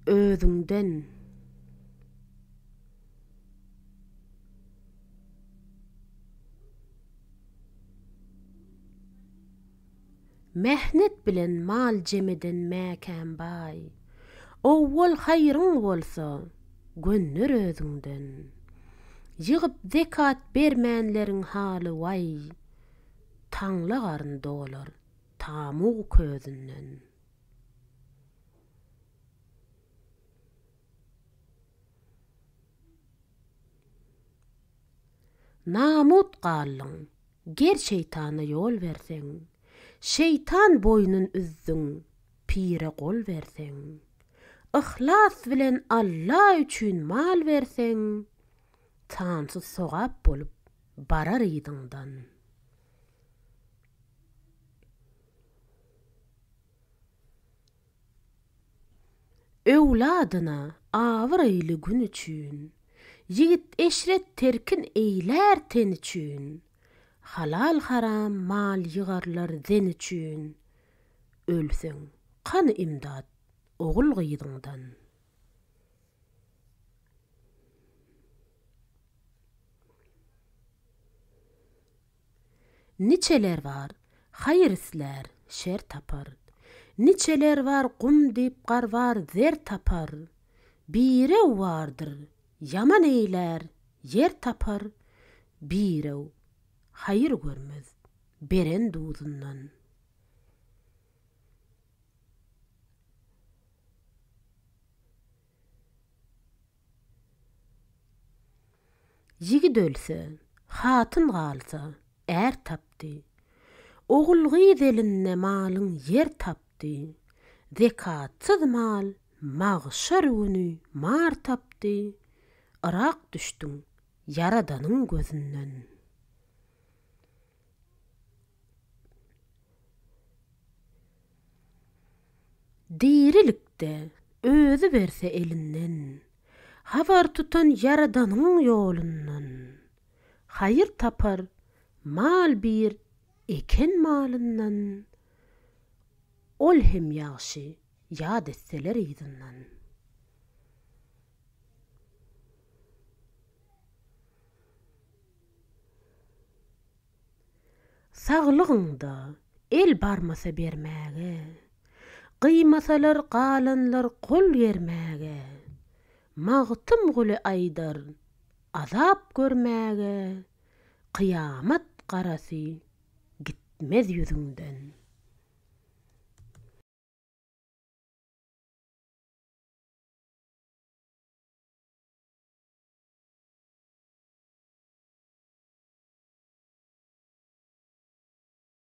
Özüňden. Mähnet bilen mal jem eden mäkäm baý, Owwal haýryň bolsa, gönder özüňden. Ýygyp zekat bermänleriň haly waý, Taňla garyn dolar tamug közünden. Namut galdyň, ger şeýtana ýol berseň, Şeýtan boýnun üzdüň, pire gol berseň. Yhlas bilen Alla üçin mal berseň, Sansyz sogap bolup barar yzyňdan. Öwladyna abraýly gün üçin, Ýigit eşret terkin eýlär ten üçin, Halal-haram mal ýygarlar zen üçin, Ölseň, kany imdat ogul-gyzyňdan? Niçeler bar, haýyr islär, şer tapar. Niçeler bar, gum diýip garbar, zer tapar. Birew bardyr, ýaman eýlär, ýer tapar, Birew haýyr görmez, beren duzundan. Ýigit ölse, hatyn galsa, är tapdy. Ogul-gyz elinde malyň ýer tapdy. Zekatsyz mal magşar güni mar tapdy. Yrak düşdüň Ýaradanyň gözünden. Dirilikde özi berse elinden, Habar tutan Ýaradanyň ýolundan. Haýyr tapar mal bir eken malyndan, Ol hem ýagşy ýat etseler yzyndan. Saglygyňda el barmasa bermäge, Gyýmasalar galanlar gol germäge, Magtymguly aýdar, azap görmäge, Kyýamat garasy gitmez ýüzüňden.